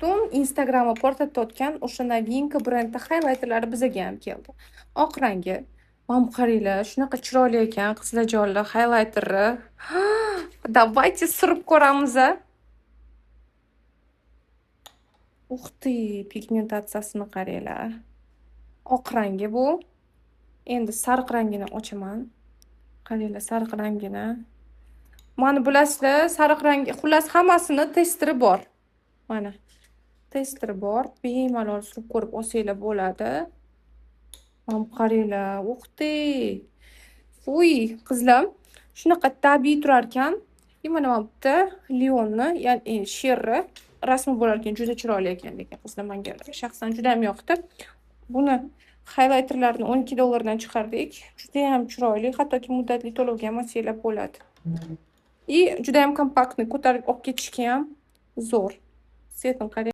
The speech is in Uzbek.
Butun Instagramni portlatayotgan o'sha новинка brendni highlighterlari bizaga ham keldi. Oq rangi. Mana bu qaranglar, shunaqa chiroyli ekan, qizlarjonlar, highlighterni. Давайте surib ko'ramiz a. Ух ты, pigmentatsiyasini qaranglar. Oq rangi bu. Endi sariq rangini ochaman. Qaranglar sariq rangini. Mana bilasizlar, sariq rangi, xullas hammasini testeri bor. Mana testeri bor. Bemalol surib ko'rib olsanglar bo'ladi. Mana bu qaranglar, ух ты. Uy, qizlar, shunaqa tabiiy turar ekan. И mana bu yerda leonni, ya'ni sherni rasmi bo'lar ekan, juda chiroyli ekan lekin qizlar, menga shaxsan juda ham yoqdi. Buni highlighterlarni 12 dollardan chiqardik. Juda ham chiroyli, hattoki muddatli to'lovga ham olsanglar bo'ladi. И juda ham компактный, ko'tarib olib ketishga ham zo'r. Цвет ini qarang.